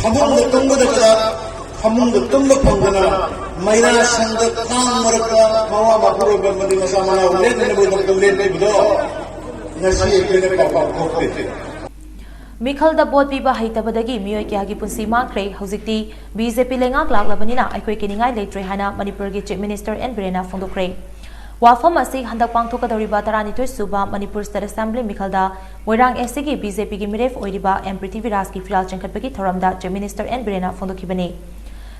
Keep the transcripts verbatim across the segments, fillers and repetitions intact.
ꯐꯃꯨꯡꯗ ꯇꯨꯝꯕꯗ ꯐꯃꯨꯡꯗ ꯇꯨꯝꯕ ꯐꯪꯗꯅ ꯃꯩꯔꯥ ꯁꯪꯗ ꯀꯥꯡ ꯃꯔꯛꯇ ꯃꯋꯥ ꯃꯄꯨꯔꯣꯏꯕ ꯑꯃꯗꯤ ꯃꯆꯥ ꯃꯅꯥꯎ ꯂꯦꯞꯅꯅꯕꯒꯤꯗꯃꯛꯇ ꯂꯦꯞꯂꯤꯕꯗꯣ ꯉꯁꯤ ꯑꯩꯈꯣꯏꯅ ꯄꯥꯎ ꯄꯥꯎꯊꯣꯛꯇꯦ꯫ ꯃꯤꯈꯜꯗ ꯚꯣꯠ ꯄꯤꯕ ꯍꯩꯇꯕꯗꯒꯤ ꯃꯤꯑꯣꯏ ꯀꯌꯥꯒꯤ ꯄꯨꯟꯁꯤ ꯃꯥꯡꯈ꯭ꯔꯦ꯫ ꯍꯧꯖꯤꯛꯇꯤ ꯕꯤ ꯖꯦ ꯄꯤ ꯂꯩꯉꯥꯛ ꯂꯥꯛꯂꯕꯅꯤꯅ ꯑꯩꯈꯣꯏ ꯀꯤꯅꯤꯡꯉꯥꯏ ꯂꯩꯇ꯭ꯔꯦ ꯍꯥꯏꯅ ꯃꯅꯤꯄꯨꯔꯒꯤ ꯆꯤꯐ ꯃꯤꯅꯤꯁꯇꯔ ꯑꯦꯟ ꯕꯤꯔꯦꯟꯅ ꯐꯣꯡꯗꯣꯛꯈ꯭ꯔꯦ꯫ ꯋꯥꯐꯝ ꯑꯁꯤ ꯍꯟꯗꯛ ꯄꯥꯡꯊꯣꯛꯀꯗꯧꯔꯤꯕ ꯇꯔꯥꯅꯤꯊꯣꯏ ꯁꯨꯕ ꯃꯅꯤꯄꯨꯔ ꯁ꯭ꯇꯦꯠ ꯑꯦꯁꯦꯝꯕ꯭ꯂꯤ ꯃꯤꯈꯜꯗ ꯃꯣꯏꯔꯥꯡ ꯑꯦꯁ ꯁꯤꯒꯤ ꯕꯤ ꯖꯦ ꯄꯤꯒꯤ ꯃꯤꯔꯦꯞ ꯑꯣꯏꯔꯤꯕ ꯑꯦꯝ ꯄ꯭ꯔꯤꯊꯤꯕꯤꯔꯥꯖꯀꯤ ꯐꯤꯔꯥꯜ ꯆꯤꯡꯈꯠꯄꯒꯤ ꯊꯧꯔꯝꯗ ꯆꯤꯐ ꯃꯤꯅꯤꯁꯇꯔ ꯑꯦꯟ ꯕꯤꯔꯦꯟꯅ ꯐꯣꯡꯗꯣꯛꯈꯤꯕꯅꯤ꯫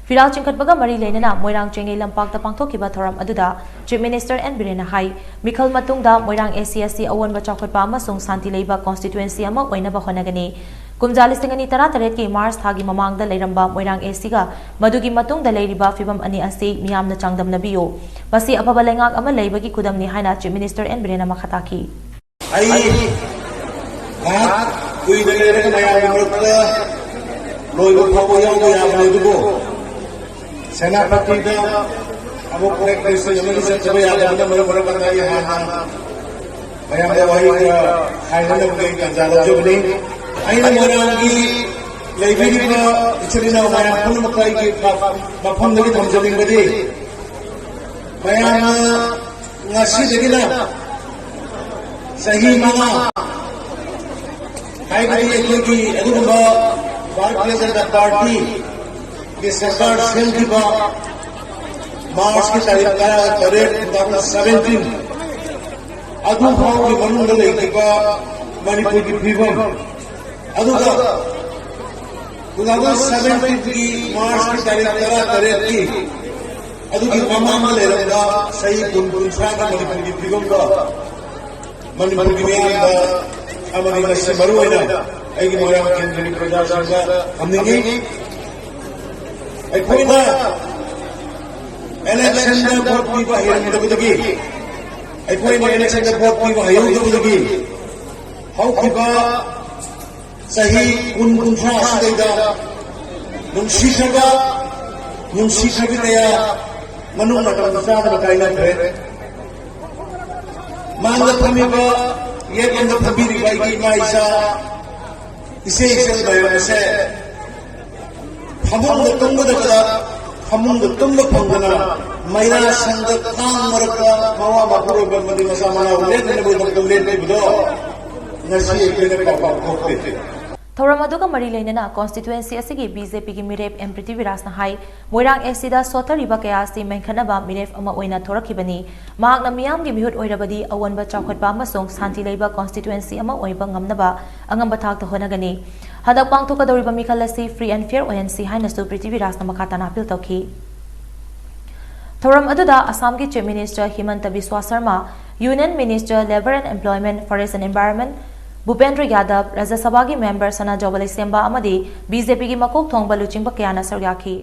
ꯐꯤꯔꯥꯜ ꯆꯤꯡꯈꯠꯄꯒ ꯃꯔꯤ ꯂꯩꯅꯅ ꯃꯣꯏꯔꯥꯡ ꯆꯦꯡꯉꯩ ꯂꯝꯄꯥꯛꯇ ꯄꯥꯡꯊꯣꯛꯈꯤꯕ ꯊꯧꯔꯝ ꯑꯗꯨꯗ ꯆꯤꯐ ꯃꯤꯅꯤꯁꯇꯔ ꯑꯦꯟ ꯕꯤꯔꯦꯟꯅ ꯍꯥꯏ, ꯃꯤꯈꯜ ꯃꯇꯨꯡꯗ ꯃꯣꯏꯔꯥꯡ ꯑꯦꯁ ꯁꯤ ꯑꯁꯤ ꯑꯑꯣꯟꯕ ꯆꯥꯎꯈꯠꯄ ꯑꯃꯁꯨꯡ ꯁꯥꯟꯇꯤ ꯂꯩꯕ ꯀꯣꯟꯁꯇꯤꯇ꯭ꯋꯦꯟꯁꯤ ꯑꯃ ꯑꯣꯏꯅꯕ ꯍꯣꯠꯅꯒꯅꯤ꯫ ꯀꯨꯝꯖꯥ ꯂꯤꯁꯤꯡ ꯑꯅꯤ ꯇꯔꯥꯇꯔꯦꯠꯀꯤ ꯃꯥꯔꯆ ꯊꯥꯒꯤ ꯃꯃꯥꯡꯗ ꯂꯩꯔꯝꯕ ꯃꯣꯏꯔꯥꯡ ꯑꯦꯁ ꯁꯤꯒ ꯃꯗꯨꯒꯤ ꯃꯇꯨꯡꯗ ꯂꯩꯔꯤꯕ ꯐꯤꯕꯝ ꯑꯅꯤ ꯑꯁꯤ ꯃꯤꯌꯥꯝꯅ ꯆꯥꯡꯗꯝꯅꯕꯤꯌꯨ꯫ ꯃꯁꯤ ꯑꯐꯕ ꯂꯩꯉꯥꯛ ꯑꯃ ꯂꯩꯕꯒꯤ ꯈꯨꯗꯝꯅꯤ ꯍꯥꯏꯅ ꯆꯤꯐ ꯃꯤꯅꯤꯁꯇꯔ ꯑꯦꯟ ꯕꯤꯔꯦꯟꯅ ꯃꯈꯥ ꯇꯥꯈꯤ꯫ ꯑꯩ ꯉꯥꯏꯍꯥꯛ ꯀꯨꯏꯅ ꯂꯩꯔꯒ ꯃꯌꯥꯝꯒꯤ ꯃꯔꯛꯇ ꯂꯣꯏꯕ ꯐꯥꯎꯕ ꯌꯥꯎꯕ ꯌꯥꯕꯅꯤ, ꯑꯗꯨꯕꯨ ꯁꯦꯅꯥꯄꯇꯤꯗ ꯑꯃꯨꯛ ꯄ꯭ꯔꯦꯛꯇꯤꯁ ꯑꯃꯒꯤ ꯆꯠꯇꯕ ꯌꯥꯗꯕꯅ ꯃꯔꯝ ꯑꯣꯏꯔꯀꯥꯟꯗ ꯑꯩ ꯍꯥꯟꯅ ꯃꯌꯥꯝꯗ ꯋꯥꯍꯩ ꯈꯔ ꯍꯥꯏꯅꯅꯕꯒꯤ ꯑꯩ ꯇꯥꯟꯖꯥ ꯂꯧꯖꯕꯅꯤ꯫ ꯑꯩꯅ ꯃꯣꯏꯔꯥꯡꯒꯤ ꯂꯩꯕꯤꯔꯤꯕ ꯏꯆꯤꯜ ꯏꯅꯥꯎ ꯃꯌꯥꯝ ꯄꯨꯝꯅꯃꯛꯇ ꯑꯩꯒꯤ ꯃꯐꯝꯗꯒꯤ ꯊꯝꯖꯅꯤꯡꯕꯗꯤ, ꯃꯌꯥꯝꯅ ꯉꯁꯤꯗꯒꯤꯅ ꯆꯍꯤ ꯃꯉꯥ ꯍꯥꯏꯕꯗꯤ ꯑꯩꯈꯣꯏꯒꯤ ꯑꯗꯨꯒꯨꯝꯕ ꯚꯥꯔꯇꯤꯌ ꯖꯅꯇꯥ ꯄꯥꯔꯇꯤꯒꯤ ꯁꯔꯀꯥꯔ ꯁꯦꯝꯈꯤꯕ ꯃꯥꯔꯆꯀꯤ ꯇꯥꯔꯤꯛ ꯇꯔꯥ ꯇꯔꯦꯠ, two thousand seventeen, ꯑꯗꯨ ꯐꯥꯎꯒꯤ ꯃꯅꯨꯡꯗ ꯂꯩꯈꯤꯕ ꯃꯅꯤꯄꯨꯔꯒꯤ ꯐꯤꯕꯝ, ꯑꯗꯨꯒ two thousand seventeenꯒꯤ ꯃꯥꯔꯆꯀꯤ ꯇꯥꯔꯤꯛ ꯇꯔꯥ ꯇꯔꯦꯠꯀꯤ ꯑꯗꯨꯒꯤ ꯃꯃꯥꯡꯗ ꯂꯩꯔꯝꯕ ꯆꯍꯤ ꯀꯨꯟ, ꯀꯨꯟꯊ꯭ꯔꯥꯒꯤ ꯃꯅꯤꯄꯨꯔꯒꯤ ꯐꯤꯕꯝꯗꯣ ꯃꯅꯤꯄꯨꯔꯒꯤ ꯃꯤꯌꯥꯝꯗ ꯑꯃꯗꯤ ꯉꯁꯤ ꯃꯔꯨ ꯑꯣꯏꯅ ꯑꯩꯒꯤ ꯃꯣꯏꯔꯥꯡ ꯀꯦꯟꯗ꯭ꯔꯒꯤ ꯄ꯭ꯔꯖꯥꯁꯤꯡꯗ ꯊꯝꯅꯤꯡꯏ꯫ ꯑꯩꯈꯣꯏꯅ ꯏꯂꯦꯛꯁꯟꯗ ꯚꯣꯠ ꯄꯤꯕ ꯍꯩꯔꯝꯗꯕꯗꯒꯤ, ꯑꯩꯈꯣꯏꯅ ꯏꯂꯦꯛꯁꯟꯗ ꯚꯣꯠ ꯄꯤꯕ ꯍꯩꯍꯧꯗꯕꯗꯒꯤ ꯍꯧꯈꯤꯕ ꯆꯍꯤ ꯀꯨꯟ, ꯀꯨꯟꯊ꯭ꯔꯥ ꯑꯁꯤꯗꯩꯗ ꯅꯨꯡꯁꯤꯈ꯭ꯔꯕ, ꯅꯨꯡꯁꯤꯈ꯭ꯔꯕꯤ ꯀꯌꯥ ꯃꯅꯨꯡ ꯃꯇꯝ ꯆꯥꯗꯅ ꯀꯥꯏꯅꯈ꯭ꯔꯦ꯫ ꯃꯥꯡꯗ ꯐꯝꯃꯤꯕ, ꯌꯦꯠꯂꯣꯝꯗ ꯐꯝꯕꯤꯔꯤꯕ ꯑꯩꯒꯤ ꯏꯃꯥ ꯏꯆꯥ, ꯏꯆꯦ ꯏꯆꯜ ꯃꯌꯥꯝ ꯑꯁꯦ ꯐꯃꯨꯡꯗ ꯇꯨꯝꯕꯗ ꯆꯥꯛ, ꯐꯃꯨꯡꯗ ꯇꯨꯝꯕ ꯐꯪꯗꯅ ꯃꯩꯔꯥ ꯁꯪꯗ ꯀꯥꯡ ꯃꯔꯛꯇ ꯃꯋꯥ ꯃꯄꯨꯔꯣꯏꯕ ꯑꯃꯗꯤ ꯃꯆꯥ ꯃꯅꯥꯎ ꯂꯦꯞꯇꯅꯕꯒꯤꯗꯃꯛꯇ ꯂꯦꯞꯂꯤꯕꯗꯣ ꯉꯁꯤ ꯑꯩꯈꯣꯏꯅ ꯄꯥꯎ ꯄꯥꯎꯊꯣꯛꯇꯦ꯫ ꯊꯧꯔꯝ ꯑꯗꯨꯒ ꯃꯔꯤ ꯂꯩꯅꯅ ꯀꯣꯟꯁꯇꯤꯇ꯭ꯋꯦꯟꯁꯤ ꯑꯁꯤꯒꯤ ꯕꯤ ꯖꯦ ꯄꯤꯒꯤ ꯃꯤꯔꯦꯞ ꯑꯦꯝ ꯄ꯭ꯔꯤꯊꯤꯕꯤꯔꯥꯖꯅ ꯍꯥꯏ, ꯃꯣꯏꯔꯥꯡ ꯑꯦꯁ ꯇꯤꯗ ꯁꯣꯠꯊꯔꯤꯕ ꯀꯌꯥ ꯑꯁꯤ ꯃꯦꯟꯈꯠꯅꯕ ꯃꯤꯔꯦꯞ ꯑꯃ ꯑꯣꯏꯅ ꯊꯣꯔꯛꯈꯤꯕꯅꯤ꯫ ꯃꯍꯥꯛꯅ ꯃꯤꯌꯥꯝꯒꯤ ꯃꯤꯍꯨꯠ ꯑꯣꯏꯔꯕꯗꯤ ꯑꯑꯣꯟꯕ ꯆꯥꯎꯈꯠꯄ ꯑꯃꯁꯨꯡ ꯁꯥꯟꯇꯤ ꯂꯩꯕ ꯀꯣꯟꯁꯇꯤꯇ꯭ꯋꯦꯟꯁꯤ ꯑꯃ ꯑꯣꯏꯕ ꯉꯝꯅꯕ ꯑꯉꯝꯕ ꯊꯥꯛꯇ ꯍꯣꯠꯅꯒꯅꯤ꯫ ꯍꯟꯗꯛ ꯄꯥꯡꯊꯣꯛꯀꯗꯧꯔꯤꯕ ꯃꯤꯈꯜ ꯑꯁꯤ ꯐ꯭ꯔꯤ ꯑꯦꯟ ꯐꯤꯌꯔ ꯑꯣꯏꯍꯟꯁꯤ ꯍꯥꯏꯅꯁꯨ ꯄ꯭ꯔꯤꯊꯤꯕꯤꯔꯥꯖꯅ ꯃꯈꯥ ꯇꯥꯅ ꯑꯄꯤꯜ ꯇꯧꯈꯤ꯫ ꯊꯧꯔꯝ ꯑꯗꯨꯗ ꯑꯁꯥꯝꯒꯤ chief minister Himanta Biswa Sarma, union minister labour and employment, forest and environment Bhupender Yadav, ꯔꯥꯖ꯭ꯌ ꯁꯚꯥꯒꯤ ꯃꯦꯝꯕꯔ ꯁꯅꯥꯖꯥꯎꯕ ꯂꯩꯁꯦꯝꯕ ꯑꯃꯗꯤ ꯕꯤ ꯖꯦ ꯄꯤꯒꯤ ꯃꯀꯣꯛ ꯊꯣꯡꯕ ꯂꯨꯆꯤꯡꯕ ꯀꯌꯥꯅ ꯁꯔꯨꯛ ꯌꯥꯈꯤ꯫